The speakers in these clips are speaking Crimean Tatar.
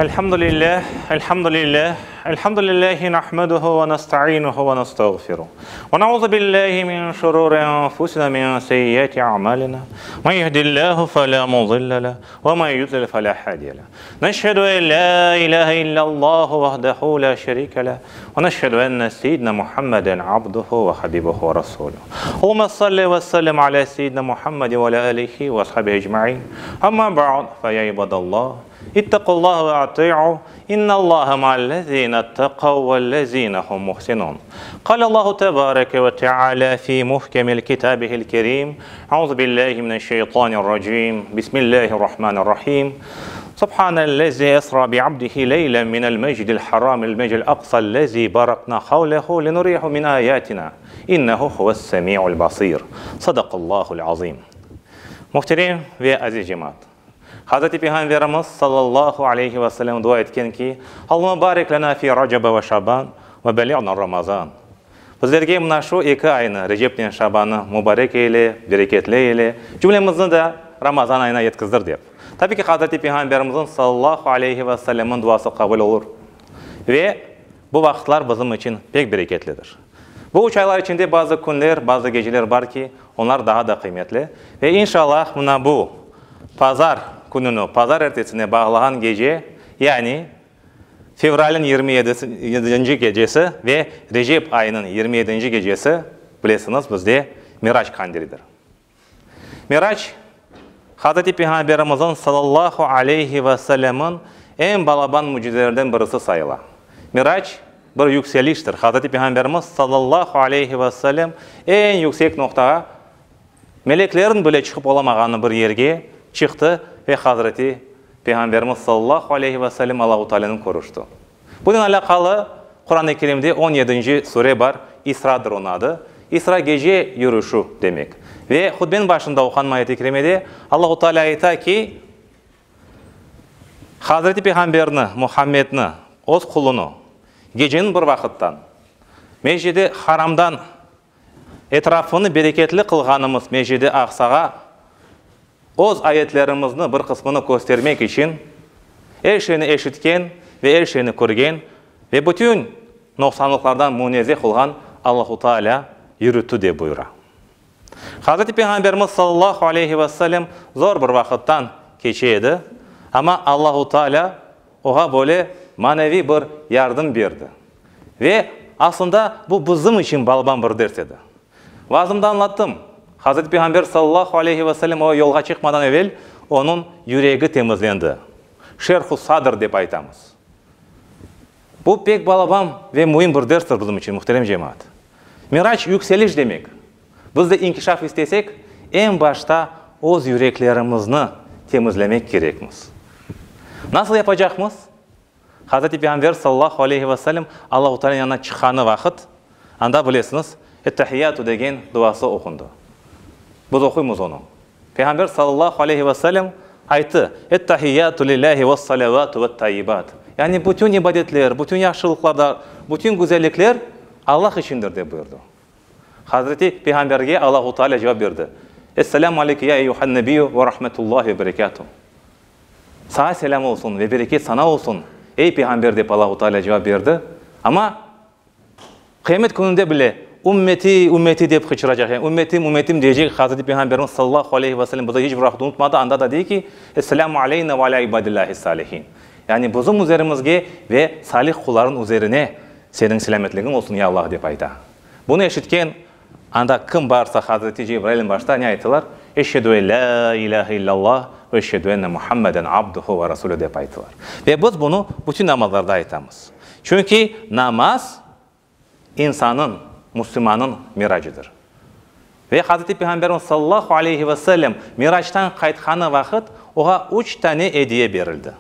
الحمد لله الحمد لله الحمد لله نحمده ونستعينه ونستغفره ونعوذ بالله من شرور أنفسنا من سيئات أعمالنا من يهد الله فلا مضل له ومن يضلل فلا هادي له نشهد أن لا إله إلا الله وحده لا شريك له ونشهد أن سيدنا محمدا عبده وحبيبه ورسوله اللهم صل وسلم على سيدنا محمد وعلى آله وأصحابه أجمعين أما بعد فيا عباد الله اتقوا الله وأطيعوا إن الله مع الذين اتقوا والذين هم محسنون قال الله تبارك وتعالى في محكم كتابه الكريم أعوذ بالله من الشيطان الرجيم بسم الله الرحمن الرحيم سبحان الذي أسرى بعبده ليلا من المجد الحرام المجد الأقصى الذي باركنا حوله لنريه من آياتنا إنه هو السميع البصير صدق الله العظيم Muhterem ve aziz cemaat! Hazreti Peyğamberimiz, sallallahu aleyhi ve sellem, dua etken ki, Allahümme barik lena fi Racebe ve Şaban ve beliğna Ramazan. Bizlerge mına şu eki aynı, Recepnen Şabannı mubarek eyle, bereketli eyle, cümlemizni de Ramazan ayına yetkizdir, dep. Tabi ki, Hazreti Peyğamberimizniñ, sallallahu aleyhi ve sellemniñ, duası qabul olur ve bu vaqıtlar bizim içün pek bereketlidir. Bu üç aylar içinde bazı künler, bazı geceler bar ki, onlar daha da qıymetli. Ve inşallah mına bu pazar kününi pazar ertesine bağlağan gece, yani fevralniñ 27-nci gecesi ve Recep ayınıñ 27-nci gecesi, bilesiñiz, bizde Mirac qandilidir. Mirac, Hazreti Peyğamberimizniñ sallallahu aleyhi ve sellemniñ eñ balaban mücizelerden birisi sayıla. Mirac, bir yükseliştir. Hazreti Peyğamberimiz sallallahu aleyhi ve sellem eñ yüksek noqtağa, meleklerniñ bile çıqıp olamağanı bir yerge çıqtı ve Hazreti Peyğamberimiz sallallahu aleyhi ve sellem Allahu Tealânen körüşti. Bunen alâqalı Quran-ı Kerimde on yedinci sure bar, İsradır onıñ adı. İsra gece yürüşü demek. Ve hutbeniñ başında oqanım ayet-i kerimede Allahu Tealâ ayta ki, Hazreti Peyğamberni, Muhammedni, Öz qulunı, geceniñ bir vaqıttan Mescid-i Haramdan etrafını bereketli qılğanımız Mescid-i Aqsağa Öz ayetlerimizni bir qısmını köstermek içün, er şeyni eşitken ve er şeyni körgen ve bütün noqsanlıqlardan münezzeh olğan Allahu Teala yürütti, dep buyura. Hazreti Peyğamberimiz sallallahu aleyhi ve sellem zor bir vaqıttan keçe edi, amma Allahu Teala oğa böyle maneviy bir yardım berdi. Ve aslında bu bizim içün balaban bir ders edi. Vaazımda añlattım, Hazreti Peyğamber sallallahu aleyhi ve sellem o yolğa çıqmadan evel onıñ yüregi temizlendi. Şerhu sadr dep aytamız. Bu pek balaban ve müim bir derstir bizim içün, muhterem cemaat. Mirac yükseliş demek. Biz de inkişaf istesek, eñ başta öz yüreklerimizni temizlemek kerekmiz. Nasıl yapacaqmız? Hazreti Peyğamber sallallahu aleyhi ve sellem Allahu Tealânıñ yanına çıqqanı vaqıt, anda bilesiñiz, Ettahiyatu degen duası oqundı. Biz oquymız onı. Peyğamber sallallahu aleyhi ve sellem ayttı, Ettahiyatu lillahi vessalavatu vettayyibat. Yani bütün ibadetler, bütün yahşılıqlar, bütün güzellikler Allah içindir, dep buyurdı. Hazreti Peyğamberge Allahu Teala cevap berdi, Esselamu aleyke ya eyyuhen nebiyyu ve rahmetullahi ve berekatuh. Saña selâm olsun ve bereket saña olsun, ey Peyğamber, dep Allahu Teala cevap berdi. Amma qıyamet kününde bile ümmeti, ümmeti dep qıçıracaq, yani ümmetim, ümmetim deyecek Hazreti Peyğamberimiz sallallahu aleyhi ve sellem bizi hiç bir vaqıt unutmadı, anda da dey ki, Esselâmu aleyna ve alâ ibadillâhi sâlihin. Yani bizim üzerimizge ve salih qullarnıñ üzerine Seniñ selâmetligiñ olsun, ya Allah, dep ayta. Bunı eşitken Anda kim barsa Hazreti Cebrailden başta ne ayttılar? Eşhedü en lâ ilâhe illallah ve eşhedü enne Muhammeden abduhu ve rasulü dep ayttılar. Ve biz bunı bütün namazlarda aytamız. Çünki namaz insanıñ, müslümannıñ miracıdır. Ve Hazreti Peyğamberimiz sallallahu aleyhi ve sellem miractan qaytqanı vaqıt oğa üç tane ediye berildi.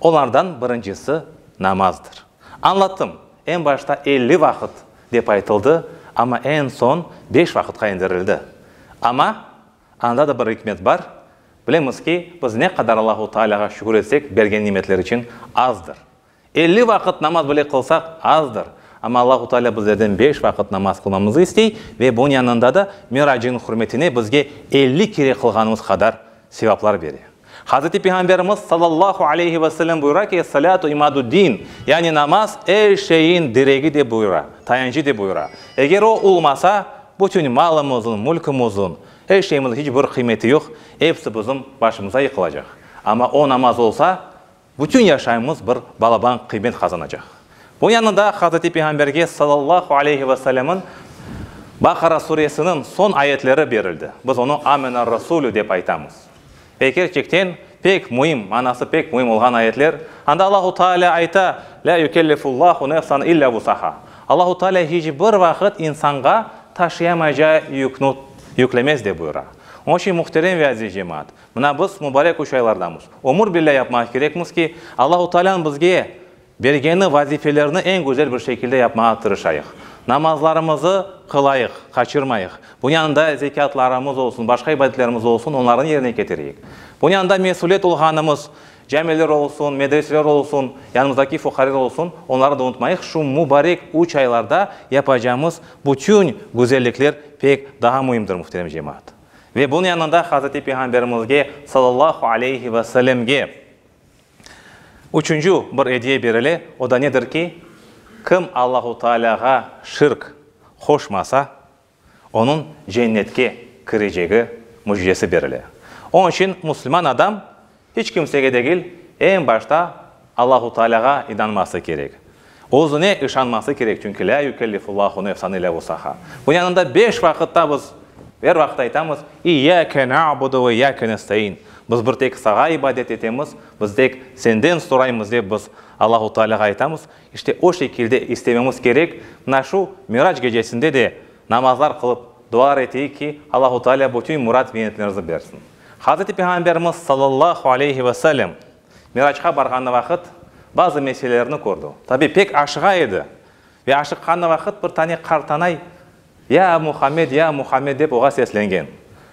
Olardan birincisi namazdır. Añlattım, eñ başta 50 vaqıt dep aytıldı, amma eñ soñ beş vaqıtqa endirildi. Amma anda da bir ikmet bar, bilemiz ki, biz ne qadar Allahu Taalâğa şükür etsek, bergen nimetler içün azdır. 50 vaqıt namaz bile qılsaq, azdır. Amma Allahu Taalâ bizlerden beş vaqıt namaz qılmamızı istey ve bunıñ yanında da Miracınıñ hürmetine bizge 50 kere qılğanımız qadar sevaplar bere. Hazreti Peyğamberimiz, sallallahu aleyhi ve sellem, buyura ki, Es-salâtu imadu'd-din, yani namaz er şeyin diregi dep buyura, tayançı dep buyura. Eger o olmasa, bütün malımızın, mülkümizin, er şeyimizin hiç bir qıymeti yoq, episi bizim başımıza yıqılacaq. Amma o namaz olsa, bütün yaşayımız bir balaban qıymet qazanacaq. Bunıñ yanında Hazreti Peyğamberge sallallahu aleyhi ve sellemniñ Baqara suresiniñ soñ ayetleri berildi. Biz onı Amener-Rasulü dep aytamız. Ve kerçekten pek müim, manası pek müim olğan ayetler. Anda Allahu Teala ayta, Lâ yükellifullahu nefsan illâ vusaha. Allahu Teala hiç bir vaqıt insanğa taşıyamayacağı yükni yüklemez dep buyura. Onıñ içün, muhterem ve aziz cemaat, mına biz mubarek üç aylardamız. Ömür billâ yapmaq kerekmiz ki, Allahu Tealânıñ bizge Bergeni vazifelerni eñ güzel bir şekilde yapmağa tırışayıq. Namazlarımızı qılayıq, qaçırmayıq. Bunıñ yanında zekâtlarımız olsun, başqa ibadetlerimiz olsun, onlarnı yerine ketireyik. Bunıñ yanında mesüliyet olğanımız camiler olsun, medreseler olsun, yanımızdaki fuqareler olsun, onları da unutmayıq. Şu mubarek üç aylarda yapacağımız bütün güzellikler pek daha müimdir, muhterem cemaat. Ve bunıñ yanında Hazreti Peyğamberimizge, sallallahu aleyhi ve sellemge, Üçünci bir ediye berile, o da nedir ki, kim Allahu Tealâğa şirk qoşmasa, onıñ cennetke kirecegi mücdesi berile. Onıñ içün musulman adam hiç kimsege degil, eñ başta Allahu Tealâğa inanması kerek. Özüne işanması kerek, çünki lâ yükellifullahu nefsan illâ vusaha. Bunıñ yanında beş vaqıtta biz er vaqıt aytamız, İyyâke na'budu ve iyyâke nestaîn, biz bir tek Saña ibadet etemiz, biz tek Senden soraymız dep biz Allahu Tealâğa aytamız. İşte o şekilde istememiz kerek. Mına şu Mirac gecesinde de namazlar qılıp dualar eteyik ki, Allahu Tealâ bütün murad ve niyetlerimizni bersin. Hazreti Peyğamberimiz sallallahu aleyhi ve sellem Miracqa barğanı vaqıt bazı meselelerni kördi. Tabi, pek aşığa edi. Ve aşıqqanı vaqıt bir tane qartanay, Ya Muhammed, ya Muhammed! dep oğa seslengen.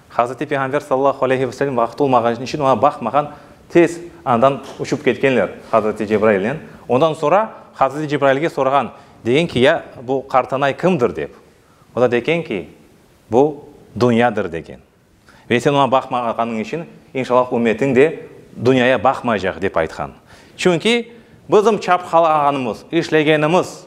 Hazreti Peyğamber sallallahu aleyhi ve sellem vaqıt olmağan içün oña baqmağan, tez andan uçıp ketkenler Hazreti Cebrailnen. Ondan soñra Hazreti Cebrailge sorğan, degen ki, ya bu qartanay kimdir dep. O da degen ki, bu dünyadır degen. Ve sen oña baqmağanıñ içün, inşallah, ümmetiñ de dünyaya baqmaycaq, dep aytqan. Çünki bizim çapqalağanımız, işlegenimiz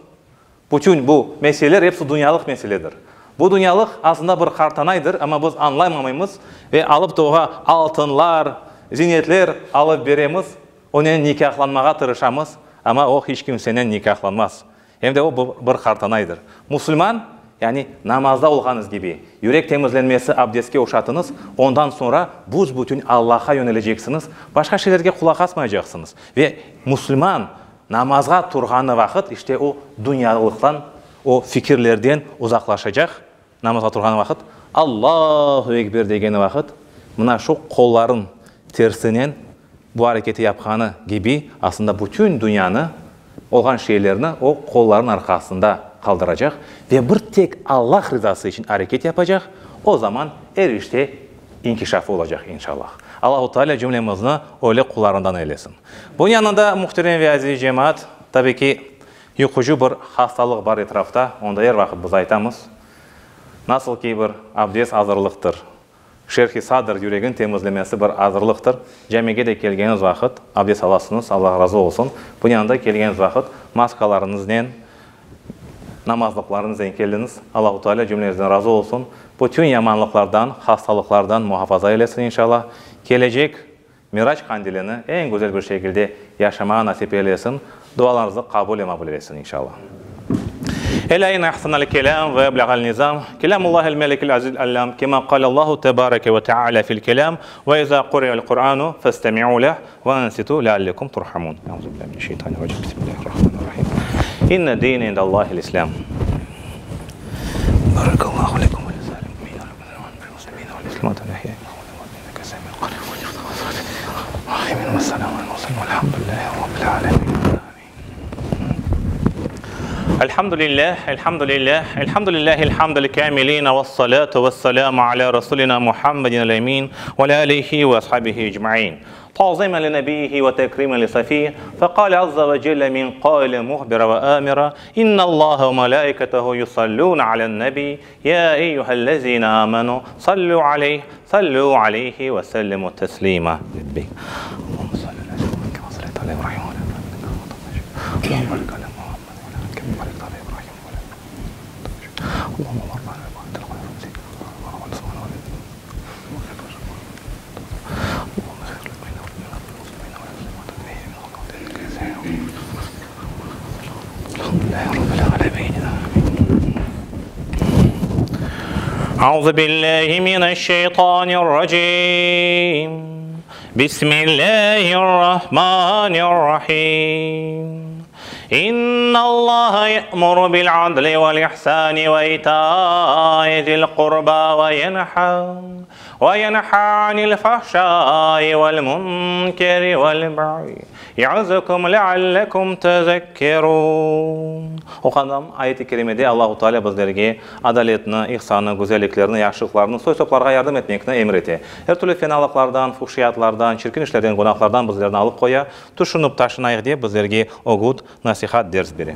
bütün bu meseleler episi dünyalıq meseledir. Bu dünyalıq aslında bir qartanaydır, amma biz añlaymaymız ve alıp da oğa altınlar, zinetler alıp beremiz, onen nikâhlanmağa tırışamız, amma o hiç kimsenen nikâhlanmaz. Em de o, bir qartanaydır. Musulman, yani namazda olğanıñız kibi, yürek temizlenmesi abdestke oşatıñız, ondan soñra büs-bütün Allahqa yöneleceksiñiz, başqa şeylerge qulaq asmaycaqsıñız. Ve musulman namazğa turğanı vaqıt, işte o dünyalıqtan, o fikirlerden uzaqlaşacaq, namazğa turğanı vaqıt, Allahu Ekber degeni vaqıt, mına şu qolların tersinen Bu areketi yapqanı kibi, aslında bütün dünyanı, olğan şeylerni o qollarınıñ arqasında qaldıracaq ve bir tek Allah rizası içün areket yapacaq, o zaman er işte inkişafı olacaq, inşallah. Allahu Teala cümlemizni öyle qullarından eylesin. Bunıñ yanında, muhterem ve aziz cemaat, tabi ki, yuqucı bir hastalıq bar etrafta, onda er vaqıt biz aytamız, nasıl ki bir abdest azırlıqtır, Şerh-i sadr, yüregiñ temizlemesi bir azırlıqtır. Camige de kelgeniz vaqıt abdest alasıñız, Allah razı olsun. Bunıñ yanında kelgeniz vaqıt maskalarıñıznen, namazlıqlarıñıznen keliñiz. Allahu Teala cümlemizden razı olsun. Bütün yamanlıqlardan, hastalıqlardan muhafaza eylesin inşallah. Kelecek Mirac qandilini eñ güzel bir şekilde yaşamağa nasip eylesin, dualarıñıznı qabul ve maqbul eylesin, inşallah. Elâ inne ahsenel kelâm ve eblağal nizam, kelâmullâhil melikil azizil allâm, kemâ qâlellâhu tebâreke ve teâlâ fil kelâm, ve izâ quri'al Qur'ânu festemi'û leh ve ansitû leallekum turhamûn. Euzubillâhi mineşşeytanirracim, Bismillâhirrahmanirrahim. İnne dîne indellâhil İslâm. Barakallahu lekum ve lisâiril mu'minîne Elhamdülillah, elhamdülillah, elhamdülillahil hamdil kâmilin vessalâtu vesselâmu alâ Resulina Muhammedin emin ve alâ âlihi ve ashabihi ecmaîn. Ta'zimen li nebiyyihi ve tekrimen li safiyih, feqâle azze ve celle min qailin muhbira ve âmira, İnnallaha ve melâiketehu yusallûne alen-nebi, Ya eyyühellezîne âmenû, sallû aleyh, sallû aleyhi ve sellimû teslîmâ. Lebbeyk. Allahümme salli ala seyyidina kema salleyte ala İbrahim ve ala ali İbrahim inneke hamidun mecid. Allahümme barik ala Muhammed ve ala ali kema barekte ala İbrahim ve ala ali İbrahim inneke hamidun mecid. Allahümme Auzu billahi mineşşeytanirracim. Bismillahirrahmanirrahim. İnnallaha ye'muru bil adli vel ihsani ve ita'i zil qurba ve yenha ve yenha anil fahşai vel munkeri vel bagyi ya'zukum leallekum tezekkerun. Oqanım ayet-i kerimede Allahu Teala bizlerge adaletni, ihsannı, güzelliklerni, yahşılıqlarnı, soy-soplarğa yardım etmekni emir ete. Er türlü fenalıqlardan, fuhşiyatlardan, çirkin işlerden, günahlardan bizlerni alıp qoya, tüşünip taşınayıq dep bizlerge ögüt, nasihat, ders bere.